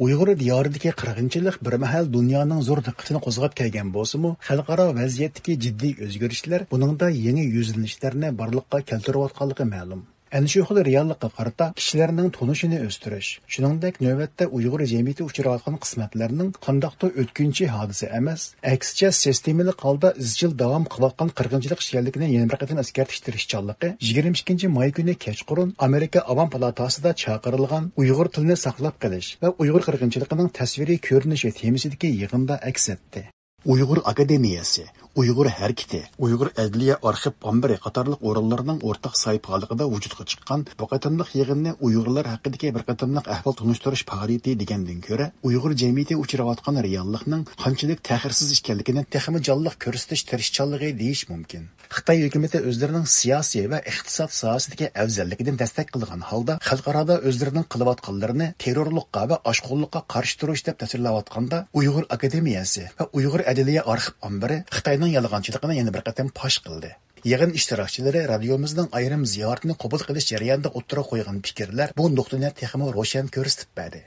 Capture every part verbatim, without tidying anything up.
ئۇيغۇر دىيارىدىكى قىرغىنچىلىق بىر مەھەل دۇنيانىڭ زور دىققىتىنى قوزغاپ كەلگەن بولسىمۇ، خەلقئارا ۋەزىيەتتىكى جىددىي ئۆزگىرىشلەر بۇنىڭدا يېڭى يۈزلىنىشلەرنى بارلىققا كەلتۈرۈۋاتقانلىقى مەلۇم. ئەنە شۇ خىل رېئاللىققا قارىتا كىشىلەرنىڭ تونۇشىنى ئۆستۈرۈش، شۇنىڭدەك نۆۋەتتە ئۇيغۇر جەمئىيىتى ئۇچراۋاتقان قىسمەتلەرنىڭ قانداقتۇر ئۆتكۈنچى ھادىسە ئەمەس، ئەكسىچە سىستېمىلىق ھالدا ئىزچىل داۋام قىلىۋاتقان قىرغىنچىلىق ئىكەنلىكىنى يەنە بىر قېتىم ئەسكەرتىش تىرىشچانلىقى يىگىرمە ئىككىنچى ماي كۈنى كەچقۇرۇن ئامېرىكا ئاۋام پالاتاسىدا چاقىرىلغان ئۇيغۇر تىلىنى ساقلاپ قېلىش ۋە ئۇيغۇر قىرغىنچىلىقىنىڭ تەسۋىرىي كۆرۈنۈشى تېمىسىدىكى يىغىندا ئەكس ئەتتى. ئۇيغۇر ئاكادېمىيەسى، ئۇيغۇر ھەرىكىتى، ئۇيغۇر ئەدلىيە ئارخىپ ئامبىرى قاتارلىق ئورۇنلارنىڭ ئورتاق ساھىبخانلىقىدا ۋۇجۇدقا چىققان بۇ قېتىملىق يىغىننى ئۇيغۇرلار ھەققىدىكى بىر قېتىملىق ئەھۋال تونۇشتۇرۇش پائالىيىتى دېگەندىن كۆرە، ئۇيغۇر جەمئىيىتى ئۇچراۋاتقان رېئاللىقنىڭ قانچىلىك تەخىرسىز ئىكەنلىكىنى تېخىمۇ جانلىق كۆرسىتىش تىرىشچانلىقى دېيىش مۇمكىن. خىتاي ھۆكۈمىتى ئۆزلىرىنىڭ سىياسىي ۋە ئىقتىساد ساھەسىدىكى ئەۋزەللىكىنى دەستەك قىلغان ھالدا، خەلقئارادا ئۆزلىرىنىڭ قىلىۋاتقانلىرىنى تېررورلۇققا ۋە ئاشقۇنلۇققا قارشى تۇرۇش دەپ تەسۋىرلەۋاتقاندا، ئۇيغۇر ئاكادېمىيەسى ۋە ئۇيغۇر ئەدلىيە ئارخىپ ئامبىرى خىتاينىڭ يالغانچىلىقىنى يەنە بىر قېتىم پاش قىلدى. يىغىن ئىشتىراكچىلىرى رادىيومىزنىڭ ئايرىم زىيارىتىنى قوبۇل قىلىش جەريانىدا ئوتتۇرىغا قويغان پىكىرلەر بۇ نۇقتىنى تېخىمۇ روشەن كۆرسىتىپ بەردى.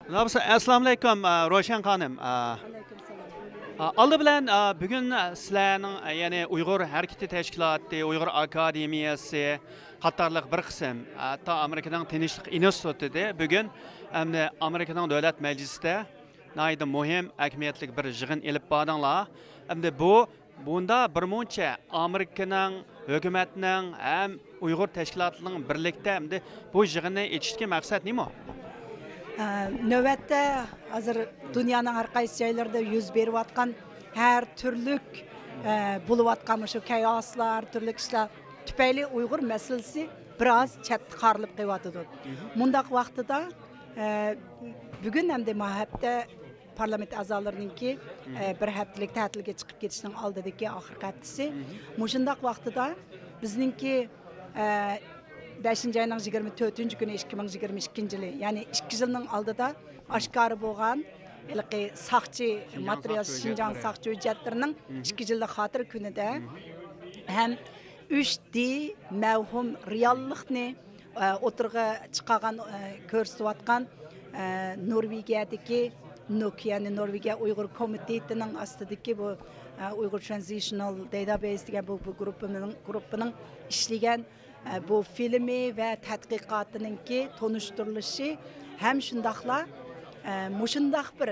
ئەسسالامۇئەلەيكۇم، ئە، روشەن خانىم. ئە، ئالدى بىلەن، ئە، بۈگۈن سىلەرنىڭ، ئە، يەنى ئۇيغۇر ھەرىكىتى تەشكىلاتى، ئۇيغۇر ئاكادېمىيەسى قاتارلىق بىر قىسىم، ھەتتا ئامېرىكىنىڭ تىنچلىق ئىنستىتۇتى بۈگۈن ئەمدى ئامېرىكىنىڭ دۆلەت مەجلىسىدە ناھايىتى مۇھىم، ئەھمىيەتلىك بىر يىغىن ئېلىپ باردىڭلار. ئەمدى بۇ بۇندا بىرمۇنچە ئامېرىكىنىڭ ھۆكۈمەتنىڭ ھەم ئۇيغۇر تەشكىلاتلىرىنىڭ بىرلىكتە ئەمدى بۇ يىغىننى ئېچىشتىكى مەقسەت نېمە؟ ئە، نۆۋەتتە ھازىر دۇنيانىڭ ھەر قايسى جايلىرىدا يۈز بېرىۋاتقان ھەر تۈرلۈك، ئە، بولۇۋاتقان مۇشۇ كايوسلار، تۈرلۈك ئىشلار تۈپەيلى ئۇيغۇر مەسىلىسى بىراز چەتتە قارىلىپ قېلىۋاتىدۇ. مۇنداق ۋاقتىدا، ئە، بۈگۈن ئەمدى ما ھەپتە پارلامېنت ئەزالىرىنىڭكى، ئە، بىر ھەپتىلىك تەتىلگە چىقىپ كېتىشنىڭ ئالدىدىكى ئاخىرقى ھەپتىسى. مۇشۇنداق ۋاقتىدا بىزنىڭكى، ئە، بەشىنچى ئاينىڭ يىگىرمە تۆتىنچى كۈنى ئىككى مىڭ يىگىرمە ئىككىنچى يىلى، يەنى ئىككى يىلنىڭ ئالدىدا ئاشكارا بولغان ھېلىقى ساقچى شىنجاڭ ماتېرىيال، ساقچى شىنجاڭ ھۆججەتلىرى. ساقچى ھۆججەتلىرىنىڭ ئىككى يىللىق خاتىرە كۈنىدە ھەم ئۈچ دى مەۋھۇم رېئاللىقنى، ئە، ئوتتۇرىغا چىقارغان، ئە، كۆرسىتىۋاتقان، ئە، نورۋېگىيەدىكى نوك، يەنى نورۋېگىيە ئۇيغۇر كومىتېتىنىڭ ئاستىدىكى بۇ، ئە، ئۇيغۇر ترانزىشنال داتابەيس دېگەن بۇ، بۇ گۇرۇپپىنىڭ، گۇرۇپپىنىڭ ئىشلىگەن، ئە، بۇ فىلىمى ۋە تەتقىقاتىنىڭكى تونۇشتۇرۇلۇشى ھەم شۇنداقلا، ئە، مۇشۇنداق بىر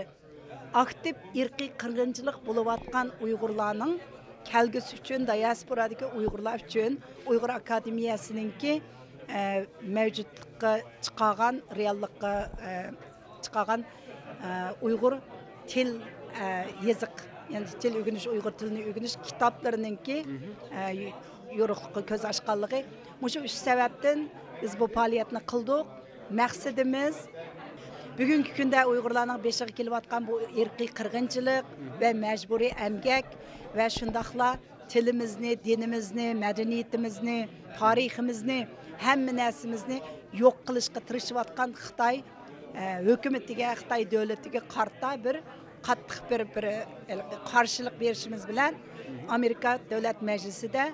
ئاكتىپ ئىرقىي قىرغىنچىلىق بولۇۋاتقان ئۇيغۇرلارنىڭ كەلگۈسى ئۈچۈن، دىياسپورادىكى ئۇيغۇرلار ئۈچۈن ئۇيغۇر ئاكادېمىيەسىنىڭكى، ئە، مەۋجۇتلۇققا چىقارغان، رېئاللىققا، ئە، چىقارغان، ئە، ئۇيغۇر تىل، ئە، يېزىق، يەنى تىل ئۆگىنىش، ئۇيغۇر تىلىنى ئۆگىنىش كىتابلىرىنىڭكى، ئە، يورۇقلۇققا كۆز ئاچقانلىقى. مۇشۇ ئۈچ سەۋەبتىن بىز بۇ پائالىيەتنى قىلدۇق. مەقسىتىمىز بۈگۈنكى كۈندە ئۇيغۇرلارنىڭ بېشىغا كېلىۋاتقان بۇ ئىرقىي قىرغىنچىلىق ۋە مەجبۇرىي ئەمگەك ۋە شۇنداقلا تىلىمىزنى، دىنىمىزنى، مەدەنىيىتىمىزنى، تارىخىمىزنى، ھەممە نەرسىمىزنى يوق قىلىشقا تىرىشىۋاتقان خىتاي، ئە، ھۆكۈمىتىگە، خىتاي دۆلىتىگە قارىتا بىر قاتتىق بىر، بىر، ھېلىقى قارشىلىق بېرىشىمىز بىلەن، ئامېرىكا دۆلەت مەجلىسىدە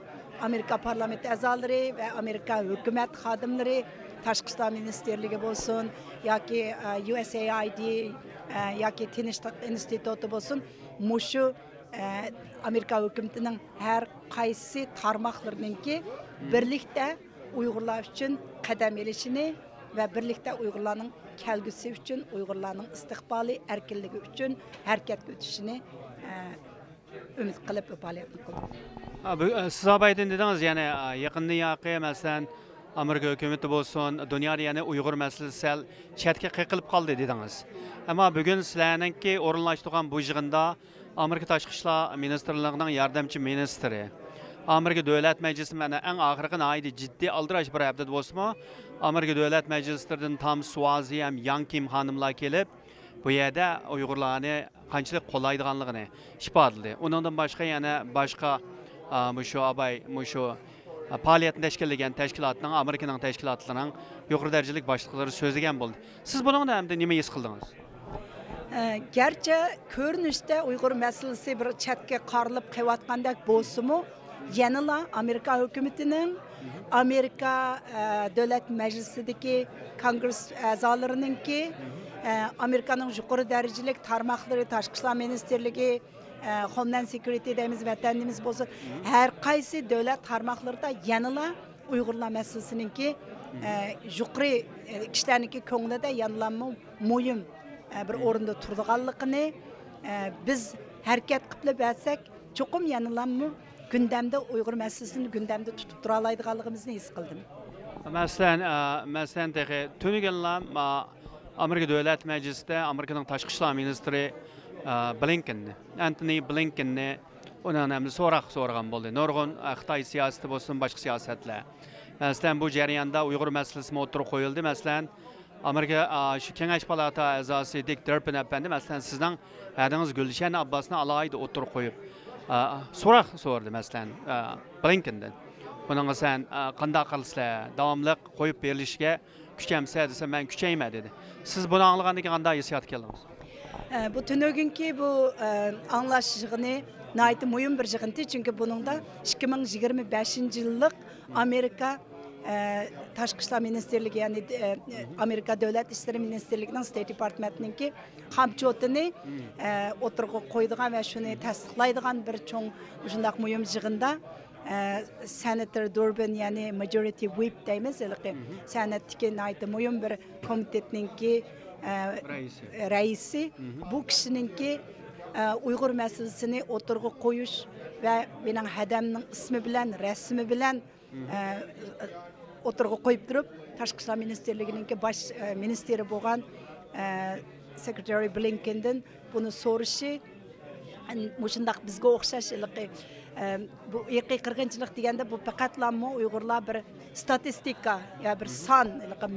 ئامېرىكا پارلامېنت ئەزالىرى ۋە ئامېرىكا ھۆكۈمەت خادىملىرى، تاشقى ئىشلار مىنىستىرلىكى بولسۇن ياكى، ئە، يۇ ئېس ئېي ئاي دى، ئە، ياكى تىنچلىق ئىنستىتۇتى بولسۇن، مۇشۇ، ئە، ئامېرىكا ھۆكۈمىتىنىڭ ھەر قايسى تارماقلىرىنىڭكى بىرلىكتە ئۇيغۇرلار ئۈچۈن قەدەم ئېلىشىنى ۋە بىرلىكتە ئۇيغۇرلارنىڭ كەلگۈسى ئۈچۈن، ئۇيغۇرلارنىڭ ئىستىقبالى، ئەركىنلىكى ئۈچۈن ھەرىكەتكە ئۆتۈشىنى، ئە، ئۈمىد قىلىپ بۇ پائالىيەتنى قىلدۇق. ھا، بۇ، ئە، سىز ئاۋۋالدىن دېدىڭىز، يەنى، ئە، يېقىندىن ياقى، مەسىلەن، ئامېرىكا ھۆكۈمىتى بولسۇن، دۇنيادا يەنە ئۇيغۇر مەسىلىسى سەل چەتكە قېقىلىپ قالدى دېدىڭىز. ئەمما بۈگۈن سىلەرنىڭكى ئورۇنلاشتۇرغان بۇ يىغىندا ئامېرىكا تاشقى ئىشلار مىنىستىرلىقىنىڭ ياردەمچى مىنىستىرى، ئامېرىكا دۆلەت مەجلىسى، مانا ئەڭ ئاخىرقى ناھايىتى جىددىي ئالدىراش بىر ھەپتىدە بولسىمۇ، ئامېرىكا دۆلەت مەجلىسلىرىدىن تام سۇۋازى ھەم ياڭ كىم خانىملار كېلىپ، بۇ يەردە ئۇيغۇرلارنى قانچىلىك قوللايدىغانلىقىنى ئىپادىلىدى. ئۇنىڭدىن باشقا يەنە باشقا، ئا، مۇشۇ ئاباي، مۇشۇ، ئا، پائالىيەتنى تەشكىللىگەن تەشكىلاتنىڭ، ئامېرىكىنىڭ تەشكىلاتلىرىنىڭ يۇقىرى دەرىجىلىك باشلىقلىرى سۆزلىگەن بولدى. سىز بۇنىڭدا ئەمدى نېمە ھېس قىلدىڭىز؟ ئە، گەرچە كۆرۈنۈشتە ئۇيغۇر مەسىلىسى بىر چەتكە قارىلىپ قېلىۋاتقاندەك بولسىمۇ، يەنىلا ئامېرىكا ھۆكۈمىتىنىڭ، ئامېرىكا، ئە، دۆلەت مەجلىسىدىكى كونگرېس ئەزالىرىنىڭكى، ئامېرىكانىڭ يۇقىرى دەرىجىلىك تارماقلىرى، تاشقى ئىشلار مىنىستىرلىكى، ھوملاند سېكيۇرىتى دەيمىز، ۋەتەنىمىز بولسۇن، ھەر قايسى دۆلەت تارماقلىرىدا يەنىلا ئۇيغۇرلار مەسىلىسىنىڭكى يۇقىرى كىشىلەرنىڭكى كۆڭلىدە يەنىلا مۇ-، مۇھىم بىر ئورۇندا تۇرىدىغانلىقىنى، بىز ھەرىكەت قىپلا بەرسەك، چوقۇم يەنىلاممۇ گۈندەمدە ئۇيغۇر مەسىلىسىنى گۈندەمدە تۇتۇپ تۇرالايدىغانلىقىمىزنى ھېس قىلدىم. مەسىلەن، ئە، مەسىلەن، تېخى تۈنۈگۈنلا، ئە، ئامېرىكا دۆلەت مەجلىسىدە ئامېرىكىنىڭ تاشقى ئىشلار مىنىستىرى، ئە، بلىنكېننى، ئەنتونى بلىنكېننى، ئۇنىڭ ھەم سوراق سورىغان بولدى. نۇرغۇن، ئە، خىتاي سىياسىتى بولسۇن، باشقا سىياسەتلەر. مەسىلەن، بۇ جەرياندا ئۇيغۇر مەسىلىسىمۇ ئوتتۇرىغا قويۇلدى. مەسىلەن، ئامېرىكا، ئا، شۇ كېڭەش پالاتا ئەزاسى دىك دۇرپىن ئەپەندى، مەسىلەن، سىزنىڭ ھەدىڭىز گۈلشەن ئابباسنى ئالاھىدە ئوتتۇرىغا قويۇپ، ئا، سوراق سورىدى، مەسىلەن، ئا، بلىنكېندىن. بۇنىڭغا سەن، ئا، قانداق قىلىسىلەر؟ داۋاملىق قويۇپ بېرىلىشىگە كۈچەمسە دېسە، مەن كۈچەيمەن دېدى. سىز بۇنى ئاڭلىغاندىن كېيىن قانداق ھېسسىياتقا كەلدىڭىز؟ ئە، بۇ تۈنۈگۈنكى بۇ، ئە، ئاڭلاش يىغىنى ناھايىتى مۇھىم بىر يىغىنتى، چۈنكى بۇنىڭدا ئىككى مىڭ يىگىرمە بەشىنچى يىللىق ئامېرىكا، ئە، تاشقى ئىشلار مىنىستىرلىكى، يەنى، ئە، ئامېرىكا دۆلەت ئىشلىرى مىنىستىرلىكىنىڭ ستېيت دېپارتمېنتنىڭكى خامچوتىنى، ئە، ئوتتۇرىغا قويىدىغان ۋە شۇنى تەستىقلايدىغان بىر چوڭ، مۇشۇنداق مۇھىم يىغىندا، ئە، سېناتور دۇربىن، يەنى ماجورىتى ۋىپ دەيمىز، ھېلىقى سېناتتىكى ناھايىتى مۇھىم بىر كومىتېتنىڭكى، ئە، رەئىسى. رەئىسى. بۇ كىشىنىڭكى، ئە، ئۇيغۇر مەسىلىسىنى ئوتتۇرىغا قويۇش ۋە مېنىڭ ھەدەمنىڭ ئىسمى بىلەن، رەسىمى بىلەن، ئە، ئوتتۇرىغا قويۇپ تۇرۇپ، تاشقى ئىشلار مىنىستىرلىكىنىڭكى باش، ئە، مىنىستىرى بولغان، ئە، سېكرېتارى بلىنكېندىن بۇنى سورىشى، مۇشۇنداق بىزگە ئوخشاش ھېلىقى، ئە، بۇ ئىرقىي قىرغىنچىلىق دېگەندە، بۇ پەقەتلامۇ ئۇيغۇرلار بىر ستاتىستىكا يا بىر سان، ھېلىقى،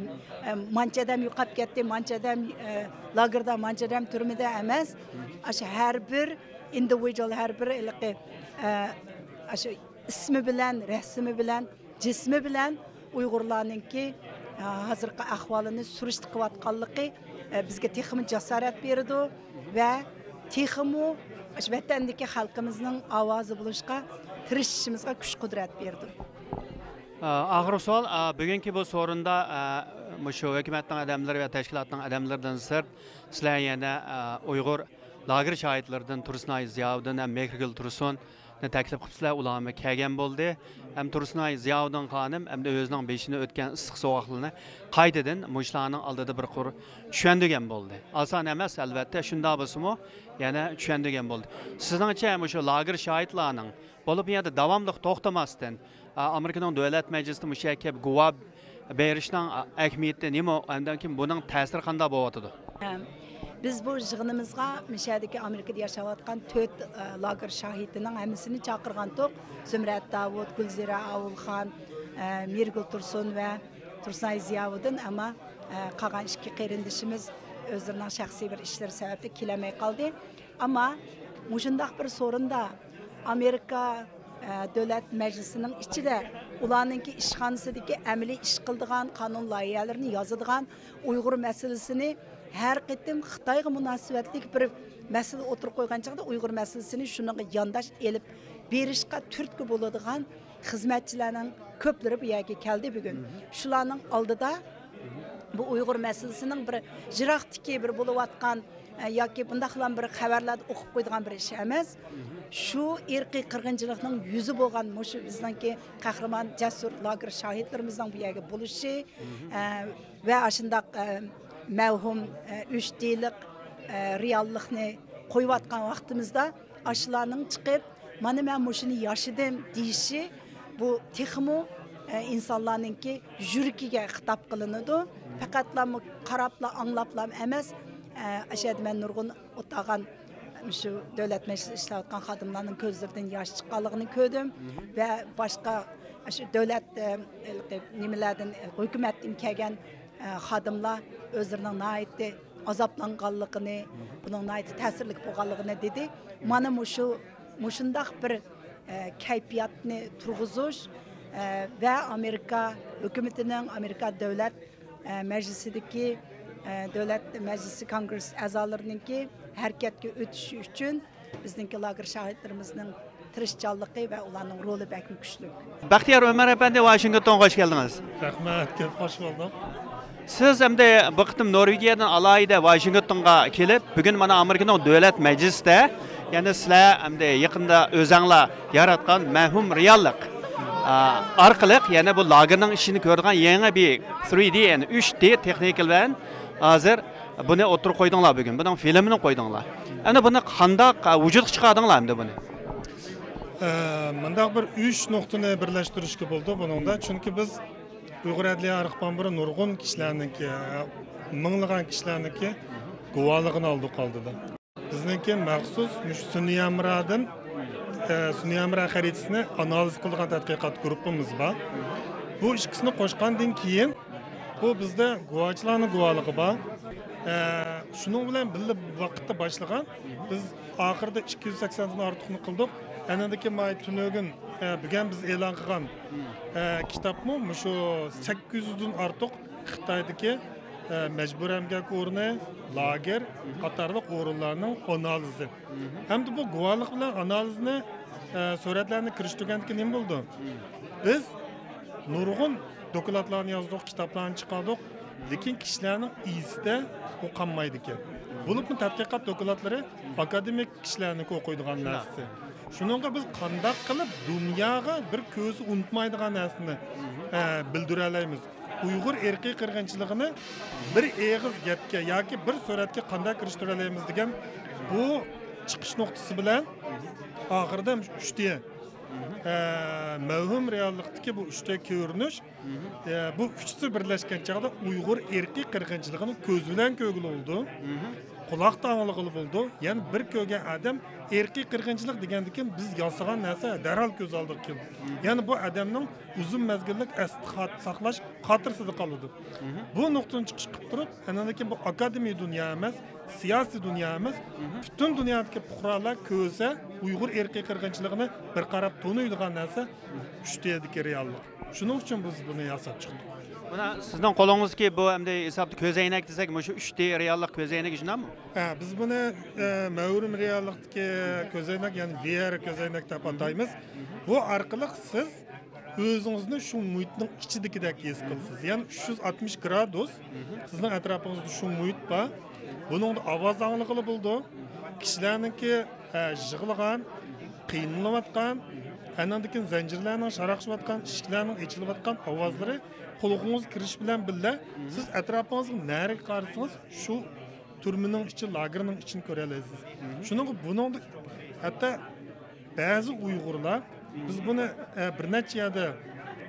ئە، مانچە ئادەم يوقاپ كەتتى، مانچە ئادەم، ئە، لاگېردا، مانچە ئادەم تۈرمىدە ئەمەس. ئاشۇ ھەر بىر ئىندىۋىدۇئال، ھەر بىر ھېلىقى، ئە، ئاشۇ ئىسمى بىلەن، رەسىمى بىلەن، جىسمى بىلەن ئۇيغۇرلارنىڭكى، ئە، ھازىرقى ئەھۋالىنى سۈرۈشتە قىلىۋاتقانلىقى، ئە، بىزگە تېخىمۇ جاسارەت بېرىدۇ ۋە تېخىمۇ ئاشۇ ۋەتەندىكى خەلقىمىزنىڭ ئاۋازى بولۇشقا تىرىشىشىمىزغا كۈچ-قۇدرەت بېرىدۇ. ئە، ئاخىرقى سوئال، ئە، بۈگۈنكى بۇ سورۇندا، ئە، مۇشۇ ھۆكۈمەتنىڭ ئادەملىرى ۋە تەشكىلاتنىڭ ئادەملىرىدىن سىرت، سىلەر يەنە، ئە، ئۇيغۇر لاگېر شاھىتلىرىدىن تۇرسۇنئاي زىياۋۇدۇن ھەم مېھرىگۈل تۇرسۇن، تەكلىپ قىپسىلەر، ئۇلارمۇ كەلگەن بولدى. ھەم تۇرسۇنئاي زىياۋۇدۇن خانىم ئەمدى ئۆزىنىڭ بېشىنى ئۆتكەن ئىسسىق سوغۇقلىرىنى قايتىدىن مۇشۇلارنىڭ ئالدىدا بىر قۇر چۈشەندۈرگەن بولدى. ئاسان ئەمەس، ئەلۋەتتە، شۇنداق بولسىمۇ يەنە چۈشەندۈرگەن بولدى. سىزنىڭچە، مۇشۇ لاگېر شاھىتلارنىڭ بولۇپ، بۇ يەردە داۋاملىق توختىماستىن، ئا، ئامېرىكىنىڭ دۆلەت مەجلىسىدە مۇشۇ يەرگە كەپ گۇۋاھ بېرىشنىڭ، ئا، ئەھمىيىتى نېمە؟ ئاندىن كېيىن بۇنىڭ تەسىرى قانداق بولۇۋاتىدۇ؟ ھە، بىز بۇ يىغىنىمىزغا مۇشۇ يەردىكى ئامېرىكىدا ياشاۋاتقان تۆت، ئە، لاگېر شاھىتىنىڭ ھەممىسىنى چاقىرغانتۇق. زۇمرەت داۋۇت، گۈلزىرە ئاۋۇلخان، ئە، مىرگۈل تۇرسۇن ۋە تۇرسۇنئاي زىياۋۇدۇن. ئەمما، ئە، قالغان ئىككى قېرىندىشىمىز ئۆزلىرىنىڭ شەخسىي بىر ئىشلىرى سەۋەبلىك كېلەلمەي قالدى. ئەمما مۇشۇنداق بىر سورۇندا ئامېرىكا، ئە، دۆلەت مەجلىسىنىڭ ئىچىدە ئۇلارنىڭكى ئىشخانىسىدىكى ئەمەلىي ئىش قىلىدىغان، قانۇن لايىھەلىرىنى يازىدىغان، ئۇيغۇر مەسىلىسىنى ھەر قېتىم خىتايغا مۇناسىۋەتلىك بىر مەسىلە ئوتتۇرىغا قويغان چاغدا ئۇيغۇر مەسىلىسىنى شۇنىڭغا يانداش ئېلىپ بېرىشقا تۈرتكە بولىدىغان خىزمەتچىلەرنىڭ كۆپلىرى بۇ يەرگە كەلدى بۈگۈن. شۇلارنىڭ ئالدىدا بۇ ئۇيغۇر مەسىلىسىنىڭ بىر يىراقتىكى بىر بولۇۋاتقان، ئە، ياكى بۇنداقلام بىر خەۋەرلەردە ئوقۇپ قويىدىغان بىر ئىش ئەمەس. شۇ ئىرقىي قىرغىنچىلىقنىڭ يۈزى بولغان مۇشۇ بىزنىڭكى قەھرىمان، جەسۇر لاگېر شاھىتلىرىمىزنىڭ بۇ يەرگە بولۇشى، ئە، ۋە ئاشۇنداق، ئە، مەۋھۇم، ئە، ئۈچ دىلىق، ئە، رېئاللىقنى قويۇۋاتقان ۋاقتىمىزدا، ئاشۇلارنىڭ چىقىپ، مانا مەن مۇشۇنى ياشىدىم دېيىشى، بۇ تېخىمۇ، ئە، ئىنسانلارنىڭكى يۈرىكىگە خىتاب قىلىنىدۇ. پەقەتلا مۇ-، قاراپلا، ئاڭلاپلا ئەمەس، ئە، ئاشۇ يەردە مەن نۇرغۇن ئولتۇرغان، شۇ دۆلەت مەجلىسىدە ئىشلەۋاتقان خادىملارنىڭ كۆزلىرىدىن ياش چىققانلىقىنى كۆردۈم ۋە باشقا شۇ دۆلەت، ئە، نېمىلەردىن، ھۆكۈمەتتىن كەلگەن، ئە، خادىملار ئۆزلىرىنىڭ ناھايىتى ئازابلانغانلىقىنى، بۇنىڭ ناھايىتى تەسىرلىك بولغانلىقىنى دېدى. مانا مۇشۇ، مۇشۇنداق بىر، ئە، كەيپىياتنى تۇرغۇزۇش، ئە، ۋە ئامېرىكا ھۆكۈمىتىنىڭ، ئامېرىكا دۆلەت، ئە، مەجلىسىدىكى، ئە، دۆلەت مەجلىسى كونگرېس ئەزالىرىنىڭكى ھەرىكەتكە ئۆتۈشى ئۈچۈن بىزنىڭكى لاگېر شاھىتلىرىمىزنىڭ تىرىشچانلىقى ۋە ئۇلارنىڭ رولى بەكمۇ كۈچلۈك. بەختىيار ئۆمەر ئەپەندى، ۋاشىنگتونغا خوش كەلدىڭىز. رەھمەت، كۆپ خوش بولدۇم. سىز ئەمدى بۇ قېتىم نورۋېگىيەدىن ئالاھىدە ۋاشىنگتونغا كېلىپ، بۈگۈن مانا ئامېرىكىنىڭ دۆلەت مەجلىسىدە، يەنى سىلەر ئەمدى يېقىندا ئۆزەڭلار ياراتقان مەۋھۇم رېئاللىق، ئا، ئارقىلىق يەنە بۇ لاگېرنىڭ ئىچىنى كۆرىدىغان يېڭى بىر ثرى دى، يەنى ئۈچ دى تېخنىكا بىلەن ھازىر بۇنى ئوتتۇرىغا قويدۇڭلار بۈگۈن. بۇنىڭ فىلىمىنى قويدۇڭلار. ئەمدى بۇنى قانداق، ئا، ۋۇجۇدقا چىقاردىڭلار ئەمدى بۇنى؟ ئە، مۇنداق بىر ئۈچ نۇقتىنى بىرلەشتۈرۈشكە بولىدۇ بۇنىڭدا. چۈنكى بىز ئۇيغۇر ئەدلىيە ئارخىپئامبىرى نۇرغۇن كىشىلەرنىڭكى، مىڭلىغان كىشىلەرنىڭكى گۇۋاھلىقىنى ئالدۇق ئالدىدا. بىزنىڭكى مەخسۇس مۇشۇ سۈنئىي ھەمراھدىن، ئە، سۈنئىي ھەمراھ خەرىتىسىنى ئانالىز قىلىدىغان تەتقىقات گۇرۇپپىمىز بار. بۇ ئىككىسىنى قوشقاندىن كېيىن، بۇ بىزدە گۇۋاچىلارنىڭ گۇۋاھلىقى بار. ئە، شۇنىڭ بىلەن بىللە ۋاقىتتا باشلىغان. بىز ئاخىرىدا ئىككى يۈز سەكسەندىن ئارتۇقنى قىلدۇق. ئەنەندىكى ماي تۈنۈگۈن، ئە، بۈگۈن بىز ئېلان قىلغان، ئە، كىتابمۇ مۇشۇ سەككىز يۈزدىن ئارتۇق خىتايدىكى، ئە، مەجبۇرىي ئەمگەك ئورنى، لاگېر قاتارلىق ئورۇنلارنىڭ ئانالىزى. ھەمدە بۇ گۇۋاھلىق بىلەن ئانالىزنى، ئە، سۈرەتلەرنى كىرىشتۈرگەندىكى نېمە بولىدۇ؟ بىز نۇرغۇن دوكلاتلارنى يازدۇق، كىتابلارنى چىقاردۇق، لېكىن كىشىلەرنىڭ ئېسىدە ئۇ قالمايدىكەن. بولۇپمۇ تەتقىقات دوكلاتلىرى ئاكادېمىك كىشىلەرنىڭكى ئوقۇيدىغان نەرسىسى. شۇنىڭغا بىز قانداق قىلىپ دۇنياغا بىر كۆزى ئۇنتۇمايدىغان نەرسىنى، ئە، بىلدۈرەلەيمىز؟ ئۇيغۇر ئىرقىي قىرغىنچىلىقىنى بىر ئېغىز گەپكە ياكى بىر سۈرەتكە قانداق كىرىشتۈرەلەيمىز دېگەن بۇ چىقىش نۇقتىسى بىلەن ئاخىرىدا ئۈچ دى، ئە، مەۋھۇم رېئاللىقتىكى بۇ ئۈچ دى كۆرۈنۈش، ئە، بۇ ئۈچىسى بىرلەشكەن چاغدا ئۇيغۇر ئىرقىي قىرغىنچىلىقىنى كۆز بىلەن كۆرگىلى بولىدۇ. قۇلاقتا ئاڭلىغىلى بولىدۇ. يەنى بىر كۆرگەن ئادەم ئىرقىي قىرغىنچىلىق دېگەندىكىن بىز ياسىغان نەرسە دەرھال كۆز ئالدىغا كېلىدۇ. يەنى بۇ ئادەمنىڭ ئۇزۇن مەزگىللىك ئەستە خات-، ساقلاش خاتىرىسىدە قالىدۇ. بۇ نۇقتىدىن چىقىش قىلىپ تۇرۇپ، ئەنەندىكىن بۇ ئاكادېمىيە دۇنيا ئەمەس، سىياسىي دۇنيا ئەمەس، پۈتۈن دۇنيادىكى پۇقرالار كۆرسە، ئۇيغۇر ئىرقىي قىرغىنچىلىقىنى بىر قاراپ تونۇيدىغان نەرسە ئۈچ دىدىكى رېئاللىق. شۇنىڭ ئۈچۈن بىز بۇنى ياساپ چىقتۇق. مانا سىزنىڭ قولىڭىزدىكى بۇ ئەمدى ھېسابتا كۆزەينەك دېسەك، مۇشۇ ئۈچ دى رېئاللىق كۆزەينىكى شۇنداقمۇ؟ ھە، بىز بۇنى، ئە، مەۋھۇم رېئاللىقتىكى كۆزەينەك، يەنى ۋى ئار كۆزەينەك دەپ ئاتايمىز. بۇ ئارقىلىق سىز ئۆزىڭىزنى شۇ مۇھىتنىڭ ئىچىدىكىدەك ھېس قىلىسىز. يەنى ئۈچ يۈز ئاتمىش گرادۇس سىزنىڭ ئەتراپىڭىزدا شۇ مۇھىت بار. بۇنىڭدا ئاۋاز ئاڭلىغىلى بولىدۇ. كىشىلەرنىڭكى، ئە، يىغلىغان، قىينىلىۋاتقان، ئەنەندىن كېيىن زەنجىرلەرنىڭ شاراقشىۋاتقان، ئىشىكلەرنىڭ ئېچىلىۋاتقان ئاۋازلىرى قۇلىقىڭىزغا كىرىش بىلەن بىللە، سىز ئەتراپىڭىزغا نەرىگە قارىسىڭىز، شۇ تۈرمىنىڭ ئىچى، لاگېرنىڭ ئىچىنى كۆرەلەيسىز. شۇنىڭغا بۇنىڭدا ھەتتا بەزى ئۇيغۇرلار، بىز بۇنى، ئە، بىر نەچچە يەردە،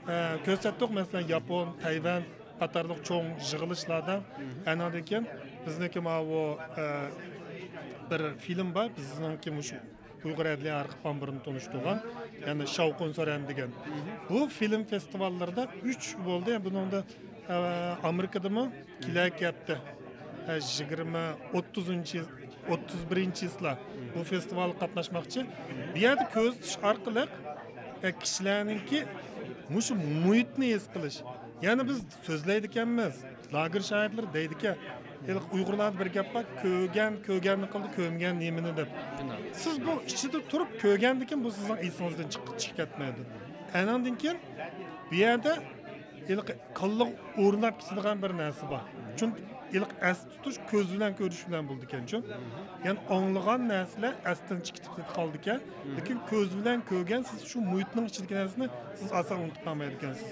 ئە، كۆرسەتتۇق، مەسىلەن، ياپون، تەيۋەن قاتارلىق چوڭ يىغىلىشلاردا. ئەنەندىن كېيىن بىزنىڭكى ماۋۇ، ئە، بىر فىلىم بار، بىزنىڭكى مۇشۇ ئۇيغۇر ئەدلىيە ئارخىپئامبىرىنى تونۇشتۇرغان، يەنى شاۋقۇن سۈرەن دېگەن. بۇ فىلىم فېستىۋاللىرىدا ئۈچ بولدى. بۇنىڭدا، ئە، ئامېرىكىدىمۇ كېلەركى ھەپتە، ئە، يىگىرمە، ئوتتۇزىنچى، ئوتتۇز بىرىنچى چىسلا بۇ فېستىۋالغا قاتناشماقچى. بۇ يەردە كۆزىتىش ئارقىلىق، ئە، كىشىلەرنىڭكى مۇشۇ مۇھىتنى ھېس قىلىش. يەنى بىز سۆزلەيدىكەنمىز، لاگېر شاھىتلىرى دەيدىكەن. ھېلىقى ئۇيغۇرلاردا بىر گەپ بار، «كۆرگەن كۆرگەننى قىلدى، كۆرمىگەن نېمىنى» دەپ. سىز بۇ ئىچىدە تۇرۇپ كۆرگەندىكىن بۇ سىزنىڭ ئېسىڭىزدىن چىق-، چىقىپ كەتمەيدۇ. ئەنەڭدىن كېيىن بۇ يەردە ھېلىقى كاللىغا ئورناپ كېتىدىغان بىر نەرسە بار. چۈنكى ھېلىقى ئەستە تۇتۇش كۆز بىلەن كۆرۈش بىلەن بولىدىكەنچۇ. يەنى ئاڭلىغان نەرسىلەر ئەستىن چىقىپ قالىدىكەن. لېكىن كۆز بىلەن كۆرگەن، سىز شۇ مۇھىتنىڭ ئىچىدىكى نەرسىنى سىز ئاسان ئۇنتۇپ قالمايدىكەنسىز.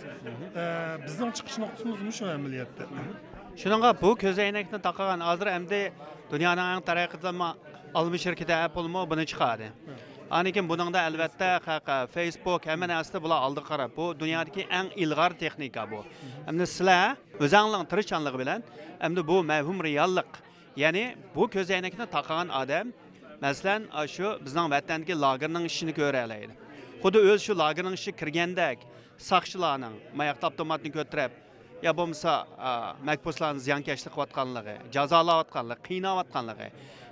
ئە، بىزنىڭ چىقىش نۇقتىمىز مۇشۇ ئەمەلىيەتتە. شۇنىڭغا بۇ كۆزەينەكنى تاقىغان ھازىر ئەمدى دۇنيانىڭ ئەڭ تەرەققىي قىلغان ئالما شىركىتى ئەپلمۇ بۇنى چىقاردى. ئاندىن كېيىن بۇنىڭدا ئەلۋەتتە خەق، فېيسبۇك، ھەممە نەرسىدە بۇلار ئالدىغا قاراپ، بۇ دۇنيادىكى ئەڭ ئىلغار تېخنىكا بۇ. ئەمدى سىلەر ئۆزەڭلارنىڭ تىرىشچانلىقى بىلەن ئەمدى بۇ مەۋھۇم رېئاللىق، يەنى بۇ كۆزەينەكنى تاقىغان ئادەم، مەسىلەن، ئاشۇ بىزنىڭ ۋەتەندىكى لاگېرنىڭ ئىچىنى كۆرەلەيدۇ. خۇددى ئۆزى شۇ لاگېرنىڭ ئىچىگە كىرگەندەك، ساقچىلارنىڭ ماياقتا ئاپتوماتنى كۆتۈرۈپ، يا بولمىسا، ئا، مەھبۇسلارنى زىيانكەشلىك قىلىۋاتقانلىقى، جازالاۋاتقانلىقى، قىيناۋاتقانلىقى،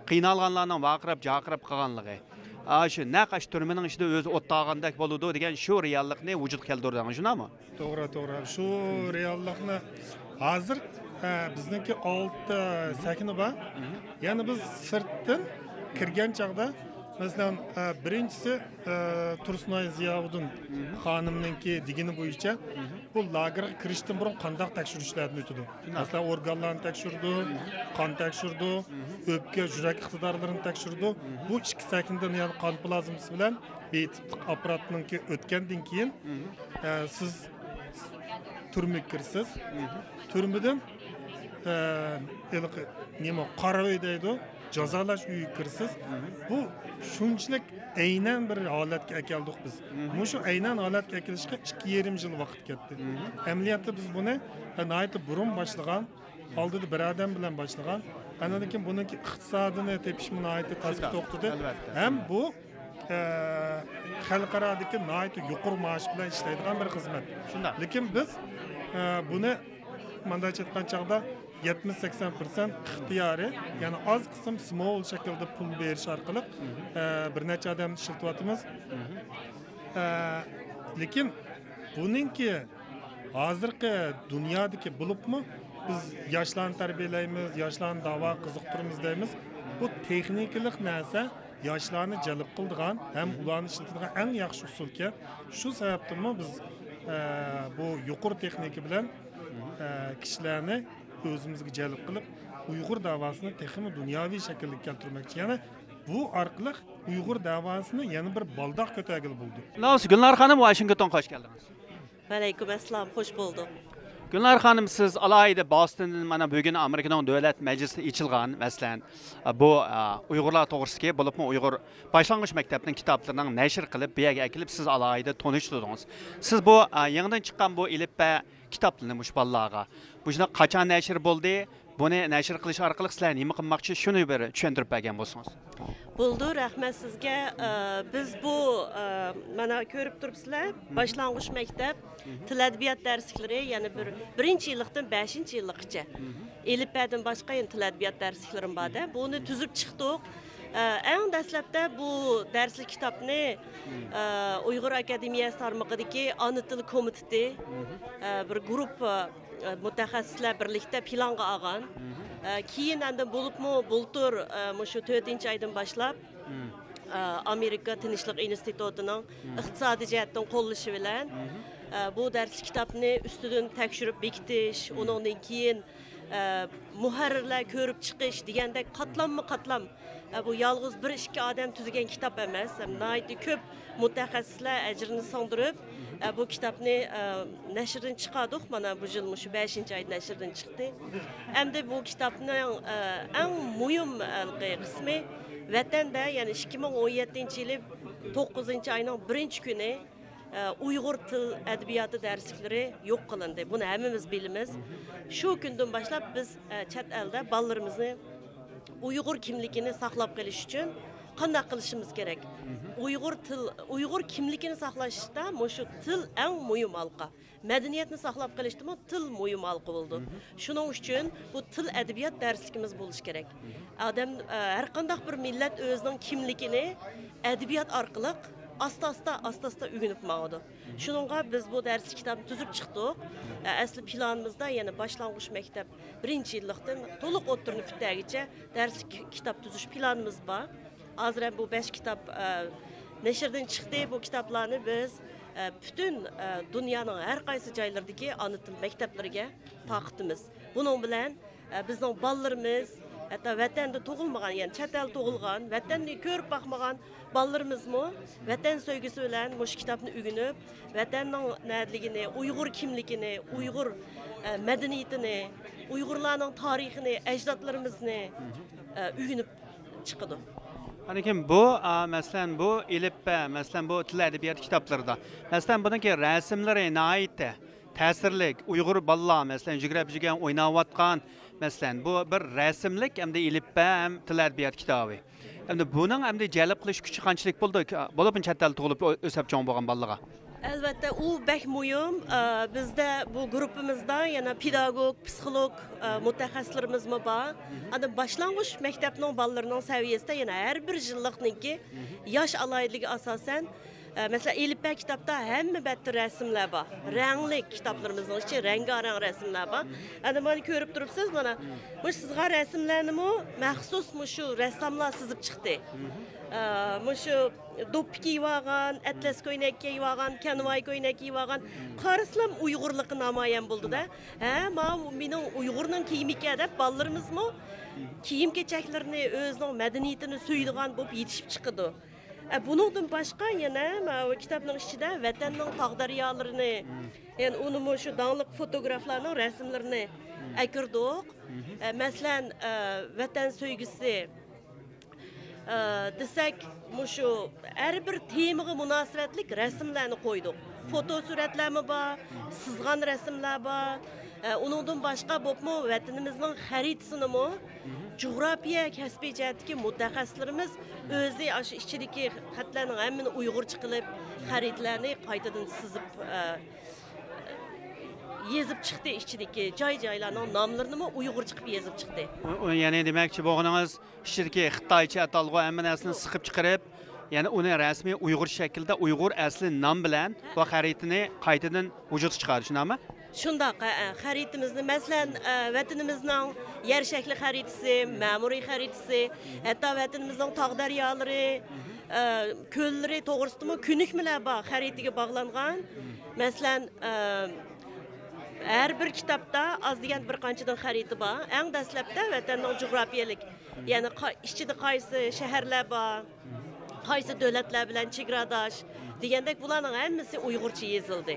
قىينالغانلارنىڭ ۋارقىراپ-جارقىراپ قالغانلىقى، ئا، شۇ نەق ئاشۇ تۈرمىنىڭ ئىچىدە ئۆزى ئوت تاغاندا بولىدۇ دېگەن شۇ رېئاللىقنى ۋۇجۇدقا كەلتۈردىڭىز، شۇنداقمۇ؟ توغرا، توغرا. شۇ رېئاللىقنى ھازىر، ئە، بىزنىڭكى ئالتە سەھنە بار. يەنى بىز سىرتتىن كىرگەن چاغدا مەسىلەن، ئە، بىرىنچىسى، ئە، تۇرسۇنئاي زىياۋۇدۇن خانىمنىڭكى دېگىنى بويىچە، بۇ لاگېرغا كىرىشتىن بۇرۇن قانداق تەكشۈرۈشلەردىن ئۆتىدۇ؟ شۇنداق. مەسىلەن، ئورگانلارنى تەكشۈرىدۇ، قان تەكشۈرىدۇ، ئۆپكە، يۈرەك ئىقتىدارلىرىنى تەكشۈرىدۇ. بۇ ئىككى سەھنىدىن، يەنى قان پلازمىسى بىلەن بى تىپلىق ئاپپاراتنىڭكى ئۆتكەندىن كېيىن، ئە، سىز تۈرمىگە كىرىسىز. تۈرمىدىن، ئە، ھېلىقى نېمە، قارا ئۆي دەيدۇ، جازالاش ئۆيىگە كىرىسىز. بۇ شۇنچىلىك ئەينەن بىر ھالەتكە ئەكەلدۇق بىز. مۇشۇ ئەينەن ھالەتكە ئەكېلىشقا ئىككى يېرىم يىل ۋاقىت كەتتى. ئەمەلىيەتتە بىز بۇنى، ئە، ناھايىتى بۇرۇن باشلىغان، ئالدىدا بىر ئادەم بىلەن باشلىغان. ئاندىن كېيىن بۇنىڭكى ئىقتىسادىنى تېپىشمۇ ناھايىتى تەسكە توختىدى. ئەلۋەتتە. ھەم بۇ، ئە، خەلقئارادىكى ناھايىتى يۇقىرى مائاش بىلەن ئىشلەيدىغان بىر خىزمەت. شۇنداق. لېكىن بىز، ئە، بۇنى مۇنداقچە ئېيتقان چاغدا يەتمىش سەكسەن پىرسەنت ئىختىيارىي، يەنى ئاز قىسىم سمول شەكىلدە پۇل بېرىش ئارقىلىق، ئە، بىر نەچچە ئادەمنى ئىشلىتىۋاتىمىز. ئە، لېكىن بۇنىڭكى ھازىرقى دۇنيادىكى، بولۇپمۇ بىز ياشلارنى تەربىيەلەيمىز، ياشلارنى داۋاغا قىزىقتۇرىمىز دەيمىز. بۇ تېخنىكىلىق نەرسە ياشلارنى جەلپ قىلىدىغان ھەم ئۇلارنى ئىشلىتىدىغان ئەڭ ياخشى ئۇسۇلكەن. شۇ سەۋەبتىنمۇ بىز، ئە، بۇ يۇقىرى تېخنىكا بىلەن، ئە، كىشىلەرنى ئۆزىمىزگە جەلپ قىلىپ، ئۇيغۇر داۋاسىنى تېخىمۇ دۇنياۋى شەكىلگە كەلتۈرمەكچى. يەنى بۇ ئارقىلىق ئۇيغۇر داۋاسىنى يەنە بىر بالداق كۆتەرگىلى بولىدۇ. ناۋۇس گۈلنار خانىم، ۋاشىنگتونغا خوش كەلدىڭىز. ۋەئەلەيكۇم ئەسسالام، خوش بولدۇم. گۈلنار خانىم، سىز ئالاھىدە باستوندىن مانا بۈگۈن ئامېرىكىنىڭ دۆلەت مەجلىسىدە ئېچىلغان، مەسىلەن، بۇ، ئۇيغۇرلار توغرىسىدىكى، بولۇپمۇ ئۇيغۇر باشلانغۇچ مەكتەپنىڭ كىتابلىرىنىڭ نەشر قىلىپ، بۇ يەرگە ئەكېلىپ، سىز ئالاھىدە تونۇشتۇردىڭىز. سىز بۇ، يېڭىدىن چىققان بۇ ئېلىپبە كىتابلىرىنى مۇشۇ بالىلارغا، مۇشۇنداق قاچان نەشر بولدى؟ بۇنى نەشر قىلىش ئارقىلىق سىلەر نېمە قىلماقچى؟ شۇنى بىر چۈشەندۈرۈپ بەرگەن بولسىڭىز. بولىدۇ، رەھمەت سىزگە. ئە، بىز بۇ، ئە، مانا كۆرۈپ تۇرۇپسىلەر، باشلانغۇچ مەكتەپ، تىل ئەدەبىيات دەرسلىكلىرى، يەنى بىر، بىرىنچى يىللىقتىن بەشىنچى يىللىققىچە. ئېلىپبەدىن باشقا يەنە تىل ئەدەبىيات دەرسلىكلىرىم بار-دە. بۇنى تۈزۈپ چىقتۇق. ئە، ئەڭ دەسلەپتە بۇ دەرسلىك كىتابنى، ئە، ئۇيغۇر ئاكادېمىيەسى تارمىقىدىكى ئانا تىل كومىتېتى، ئە، بىر گۇرۇپپا، ئە، مۇتەخەسسىسلەر بىرلىكتە پىلانغا ئالغان. ئە، كېيىن ئاندىن بولۇپمۇ بۇلتۇر، ئە، مۇشۇ تۆتىنچى ئايدىن باشلاپ، ئە، ئامېرىكا تىنچلىق ئىنستىتۇتىنىڭ ئىقتىسادىي جەھەتتىن قوللىشى بىلەن، ئە، بۇ دەرسلىك كىتابنى ئۈستىدىن تەكشۈرۈپ بېكىتىش، ئۇنىڭدىن كېيىن، ئە، مۇھەررىرلەر كۆرۈپ چىقىش دېگەندەك قاتلاممۇ قاتلام، ئە، بۇ يالغۇز بىر ئىككى ئادەم تۈزگەن كىتاب ئەمەس، ھەم ناھايىتى كۆپ مۇتەخەسسىسلەر ئەجرىنى سىڭدۈرۈپ، ئە، بۇ كىتابنى، ئە، نەشردىن چىقاردۇق. مانا بۇ يىل مۇشۇ بەشىنچى ئايدا نەشردىن چىقتى. ئەمدى بۇ كىتابنىڭ، ئە، ئەڭ مۇھىم ھېلىقى قىسمى ۋەتەندە، يەنى ئىككى مىڭ ئون يەتتىنچى يىلى توققۇزىنچى ئاينىڭ بىرىنچى كۈنى، ئە، ئۇيغۇر تىل ئەدەبىياتى دەرسلىكلىرى يوق قىلىندى. بۇنى ھەممىمىز بىلىمىز. شۇ كۈندىن باشلاپ بىز، ئە، چەت ئەلدە بالىلىرىمىزنى ئۇيغۇر كىملىكىنى ساقلاپ قېلىش ئۈچۈن قانداق قىلىشىمىز كېرەك؟ ئۇيغۇر تىل، ئۇيغۇر كىملىكىنى ساقلاشتا مۇشۇ تىل ئەڭ مۇھىم ھالقا. مەدەنىيەتنى ساقلاپ قېلىشتىمۇ تىل مۇھىم ھالقا بولىدۇ. شۇنىڭ ئۈچۈن بۇ تىل ئەدەبىيات دەرسلىكىمىز بولۇشى كېرەك. ئادەم، ئە، ھەر قانداق بىر مىللەت ئۆزىنىڭ كىملىكىنى ئەدەبىيات ئارقىلىق ئاستا-ئاستا، ئاستا-ئاستا ئۆگىنىپ ماڭىدۇ. شۇنىڭغا بىز بۇ دەرسلىك كىتابنى تۈزۈپ چىقتۇق. ئە، ئەسلى پىلانىمىزدا يەنە باشلانغۇچ مەكتەپ بىرىنچى يىللىقتىن تولۇق ئوتتۇرىنى پۈتتۈرگىچە دەرسلىك كىتاب تۈزۈش پىلانىمىز بار. ھازىر ھەم بۇ بەش كىتاب، ئە، نەشردىن چىقتى. بۇ كىتابلارنى بىز، ئە، پۈتۈن، ئە، دۇنيانىڭ ھەر قايسى جايلىرىدىكى ئانا تىل مەكتەپلىرىگە تارقىتىمىز. بۇنىڭ بىلەن، ئە، بىزنىڭ بالىلىرىمىز، ھەتتا ۋەتەندە تۇغۇلمىغان، يەنى چەت ئەلدە تۇغۇلغان، ۋەتەننى كۆرۈپ باقمىغان بالىلىرىمىزمۇ ۋەتەن سۆيگۈسى بىلەن مۇشۇ كىتابنى ئۆگىنىپ، ۋەتەننىڭ نەدىلىكىنى، ئۇيغۇر كىملىكىنى، ئۇيغۇر، ئە، مەدەنىيىتىنى، ئۇيغۇرلارنىڭ تارىخىنى، ئەجدادلىرىمىزنى، ئە، ئۆگىنىپ چىقىدۇ. ئاندىن كېيىن بۇ، ئا، مەسىلەن، بۇ ئېلىپبە، مەسىلەن، بۇ تىل ئەدەبىيات كىتابلىرىدا، مەسىلەن، بۇنىڭكى رەسىملىرى ناھايىتى تەسىرلىك. ئۇيغۇر بالىلار، مەسىلەن، يۈگۈرۈپ يۈرگەن، ئويناۋاتقان، مەسىلەن، بۇ بىر رەسىملىك ئەمدى ئېلىپبە ھەم تىل ئەدەبىيات كىتابى. ئەمدى بۇنىڭ ئەمدى جەلپ قىلىش كۈچى قانچىلىك بولىدۇ؟ بولۇپمۇ چەت ئەلدە تۇغۇلۇپ ئۆ-، ئۆسۈپ چوڭ بولغان بالىلارغا. ئەلۋەتتە، ئۇ بەك مۇھىم. ئە، بىزدە بۇ گۇرۇپپىمىزدا يەنە پېداگوگ، پسىخولوگ، ئە، مۇتەخەسسىسلىرىمىزمۇ بار. ئاندىن باشلانغۇچ مەكتەپنىڭ بالىلىرىنىڭ سەۋىيەسىدە يەنە ھەر بىر يىللىقنىڭكى ياش ئالاھىدىلىكىگە ئاساسەن، ئە، مەسىلەن، ئېلىپبە كىتابتا ھەممە بەتتە رەسىملەر بار. رەڭلىك كىتابلىرىمىزنىڭ ئىچى رەڭگارەڭ رەسىملەر بار. ئەنە مانا كۆرۈپ تۇرۇپسىز، مانا مۇشۇ سىزغان رەسىملەرنىمۇ مەخسۇس مۇشۇ رەسساملار سىزىپ چىقتى. ئە، مۇشۇ دوپپا كىيىۋالغان، ئەتلەس كۆينەك كىيىۋالغان، كانۋاي كۆينەك كىيىۋالغان، قارىسىلام ئۇيغۇرلۇقى نامايان بولدى-دە. ھە، ماۋۇ مېنىڭ ئۇيغۇرنىڭ كىيىمىكەن دەپ بالىلىرىمىزمۇ كىيىم-كېچەكلىرىنى، ئۆزىنىڭ مەدەنىيىتىنى سۆيىدىغان بولۇپ يېتىشىپ چىقىدۇ. ئە، بۇنىڭدىن باشقا يەنە ماۋۇ كىتابنىڭ ئىچىدە ۋەتەننىڭ تاغ-دەريالىرىنى، يەنى ئۇنىمۇ شۇ داڭلىق فوتوگرافلارنىڭ رەسىملىرىنى ئەكىردۇق. ئە، مەسىلەن، ئە، ۋەتەن سۆيگۈسى، ئە، دېسەك، مۇشۇ ھەر بىر تېمىغا مۇناسىۋەتلىك رەسىملەرنى قويدۇق. فوتو سۈرەتلەرمۇ بار، سىزغان رەسىملەر بار. ئە، ئۇنىڭدىن باشقا بولۇپمۇ ۋەتىنىمىزنىڭ خەرىتىسىنىمۇ جۇغراپىيە كەسپىي جەھەتتىكى مۇتەخەسسىسلىرىمىز ئۆزى ئاشۇ ئىچىدىكى خەتلەرنىڭ ھەممىنى ئۇيغۇرچە قىلىپ، خەرىتىلەرنى قايتىدىن سىزىپ، ئە، يېزىپ چىقتى. ئىچىدىكى جاي-جايلارنىڭ ناملىرىنىمۇ ئۇيغۇرچە قىلىپ يېزىپ چىقتى. ئۇ، ئۇ، يەنى دېمەكچى بولغىنىڭىز، ئىچىدىكى خىتايچە ئاتالغۇ ھەممە نەرسىنى سىقىپ چىقىرىپ، يەنە ئۇنى رەسمىي ئۇيغۇر شەكلىدە، ئۇيغۇر ئەسلى نام بىلەن بۇ خەرىتىنى قايتىدىن ۋۇجۇدقا چىقاردى، شۇنداقمۇ؟ شۇنداق، ھەئە. خەرىتىمىزنى، مەسىلەن، ئە، ۋەتىنىمىزنىڭ يەر شەكلى خەرىتىسى، مەمۇرىي خەرىتىسى، ھەتتا ۋەتىنىمىزنىڭ تاغ-دەريالىرى، ئە، كۆللىرى توغرىسىدىمۇ كۆنۈكمىلەر بار خەرىتىگە باغلانغان. مەسىلەن، ئە، ھەر بىر كىتابتا ئاز دېگەندە بىر قانچىدىن خەرىتە بار. ئەڭ دەسلەپتە ۋەتەننىڭ جۇغراپىيەلىك، يەنى قا-، ئىچىدە قايسى شەھەرلەر بار، قايسى دۆلەتلەر بىلەن چېگراداش دېگەندەك، بۇلارنىڭ ھەممىسى ئۇيغۇرچە يېزىلدى.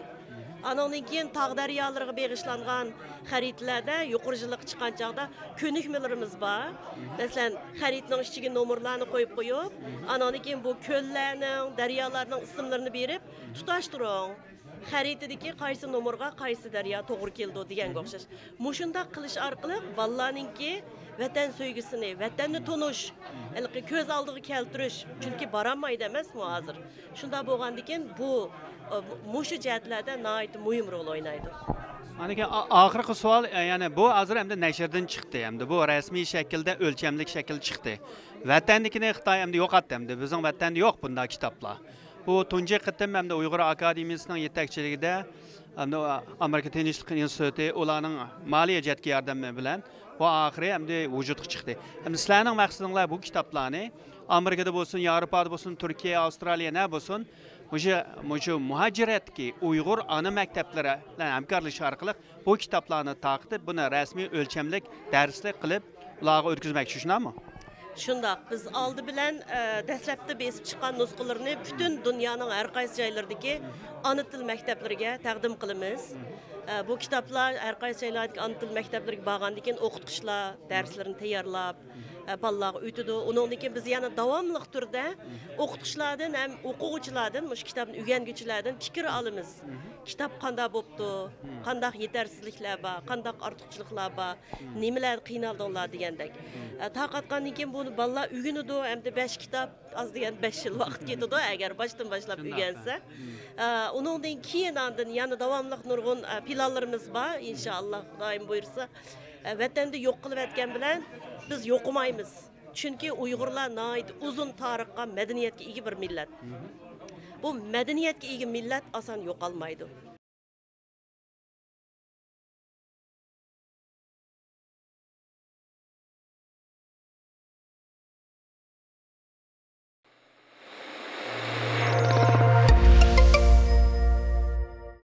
ئانىڭدىن كېيىن تاغ دەريالىرىغا بېغىشلانغان خەرىتىلەردە يۇقىرى يىللىققا چىققان چاغدا كۆنۈكمىلىرىمىز بار. مەسىلەن، خەرىتىنىڭ ئىچىگە نومۇرلارنى قويۇپ قويۇپ، ئانىڭدىن كېيىن بۇ كۆللەرنىڭ، دەريالارنىڭ ئىسىملىرىنى بېرىپ تۇتاشتۇرۇڭ. خەرىتىدىكى قايسى نومۇرغا قايسى دەريا توغرا كېلىدۇ دېگەنگە ئوخشاش. مۇشۇنداق قىلىش ئارقىلىق بالىلارنىڭكى ۋەتەن سۆيگۈسىنى، ۋەتەننى تونۇش، ھېلىقى كۆز ئالدىغا كەلتۈرۈش، چۈنكى بارالمايدۇ ئەمەسمۇ ھازىر. شۇنداق بولغاندىكىن بۇ، ئە، مۇشۇ جەھەتلەردە ناھايىتى مۇھىم رول ئوينايدۇ. ئاندىن كېيىن ئا-، ئاخىرقى سوئال، ئە، يەنى بۇ ھازىر ئەمدى نەشردىن چىقتى، ئەمدى بۇ رەسمىي شەكىلدە، ئۆلچەملىك شەكىلدە چىقتى. ۋەتەندىكىنى خىتاي ئەمدى يوقاتتى، ئەمدى بىزنىڭ ۋەتەندە يوق بۇنداق كىتابلار. بۇ تۇنجى قېتىم ئەمدى ئۇيغۇر ئاكادېمىيىسىنىڭ يېتەكچىلىكىدە، ئەمدى ئامېرىكا تىنچلىق ئىنستىتۇتى ئۇلارنىڭ مالىيە جەھەتتىكى ياردىمى بىلەن بۇ ئاخىرى ئەمدى ۋۇجۇدقا چىقتى. ئەمدى سىلەرنىڭ مەقسىتىڭلار بۇ كىتابلارنى ئامېرىكىدا بولسۇن، ياۋروپادا بولسۇن، تۈركىيە، ئاۋسترالىيە نە بولسۇن، مۇشۇ، مۇشۇ مۇھاجىرەتتىكى ئۇيغۇر ئانا مەكتەپلىرى بىلەن ھەمكارلىشىش ئارقىلىق بۇ كىتابلارنى تارقىتىپ، بۇنى رەسمىي ئۆلچەملىك دەرسلىك قىلىپ، ئۇلارغا ئۆتكۈزمەكچى، شۇنداقمۇ؟ شۇنداق. بىز ئالدى بىلەن، ئە، دەسلەپتە بېسىپ چىققان نۇسخىلىرىنى پۈتۈن دۇنيانىڭ ھەر قايسى جايلىرىدىكى ئانا تىل مەكتەپلىرىگە تەقدىم قىلىمىز. ئە، بۇ كىتابلار ھەر قايسى جايلاردىكى ئانا تىل مەكتەپلىرىگە بارغاندىن كېيىن ئوقۇتقۇچىلار دەرسلىرىنى تەييارلاپ، ئە، بالىلارغا ئۆتىدۇ. ئۇنىڭدىن كېيىن بىز يەنە داۋاملىق تۈردە ئوقۇتقۇچىلاردىن ھەم ئوقۇغۇچىلاردىن، مۇشۇ كىتابنى ئۆگەنگۈچىلەردىن پىكىر ئالىمىز. كىتاب قانداق بوپتۇ؟ قانداق يېتەرسىزلىكلەر بار؟ قانداق ئارتۇقچىلىقلار بار؟ نېمىلەردە قىينالدىڭلار دېگەندەك. ئە، تارقاتقاندىن كېيىن بۇنى بالىلار ئۆگىنىدۇ، ئەمدى بەش كىتاب ئاز دېگەن بەش يىل ۋاقىت كېتىدۇ، ئەگەر باشتىن باشلاپ ئۆگەنسە. ئە، ئۇنىڭدىن كېيىن ئاندىن يەنە داۋاملىق نۇرغۇن، ئە، پىلانلىرىمىز بار، ئىنشائاللا، خۇدايىم بۇيرۇسا. ئە، ۋەتەندە يوق قىلىۋەتكەن بىلەن بىز يوقىمايمىز. چۈنكى ئۇيغۇرلار ناھايىتى ئۇزۇن تارىخقا، مەدەنىيەتكە ئىگە بىر مىللەت. بۇ مەدەنىيەتكە ئىگە مىللەت ئاسان يوقالمايدۇ.